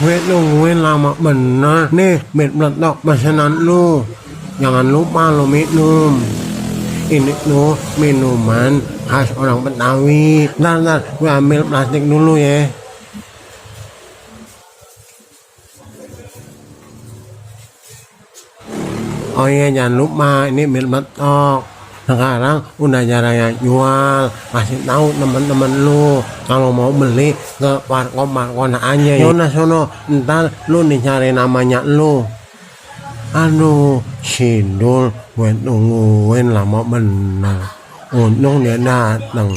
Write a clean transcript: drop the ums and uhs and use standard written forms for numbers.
gue nungguin lama bener. Nih, mit meletok pesanan lu. Jangan lupa lo minum. Ini tuh minuman khas orang Betawi. Ntar, gue ambil plastik dulu ya. Oh iya, jangan lupa ini mit meletok. Sekarang udah jarang yang jual. Kasih tahu teman-teman lu kalau mau beli ke warkop aja. Yona sono, ntar lu dicari namanya lu. Aduh, Sidul gue tungguin lama bener. Untung dia datang.